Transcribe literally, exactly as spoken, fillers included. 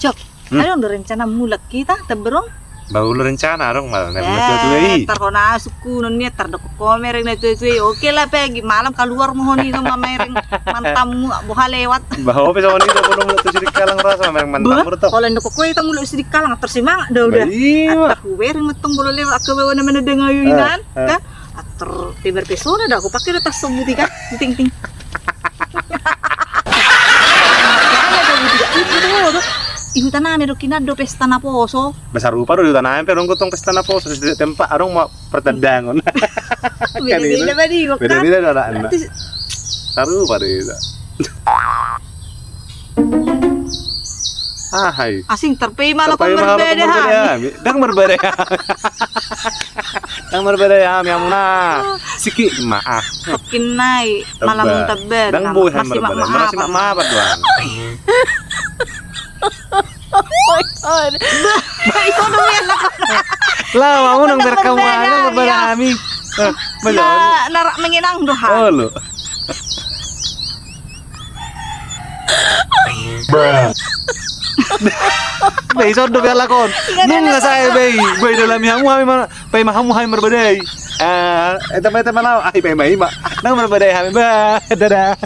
Cok, hmm? Adong do rencana mulak hita, Tambar, on? Bah, olo rencana adong malah na tua-tua i. Tar hona sungkunon ni, tar dokkon ho mereng na tua-tua i. Oke lah, pe malam kaluar ma ho ni, ma mereng mantanmu, boha lewat. Bah, ope sama ni, dokkon ho mulak tu Sidikalang rasa mereng mantanmu do. Holan dokkon ho i, tong mulak Sidikalang, tar semangat do udah. Bah, iya. Tar hubereng ma tong molo lewat angka baoa na manodang ahu hinan. Kan? Ator pe marpesona do, ahu pake do tas sombu tiga, ting ting. I huta nami do hinan do pesta naposo. Bah, sarupa do di huta nami pe adong gotong pesta naposo, setiap tempat adong ma partandangon. Beda-beda ma di, beda-beda do adatna. Sarupa do hita. Ahai. Asing tar pe i ma lakon marbadai hami. Ndang marbadai hami. Ndang marbadai hami, hamu na. Siki ma ah. Tokin nai malam Tambar. Ndang boi hami marbadai. Marasi ma mabat doang. Laho hamu nang berkamu, ndang marbadai hami. Narak mengenang do ha. Olo. Bah, ison do be alak on. Nunga sae be i. Bah, idalami hamu hami ma, paima hamu hami marbadai. Ah, eta ma, eta ma laho. Ah, paima, ima. Nang marbadai hami, bah. Dadah.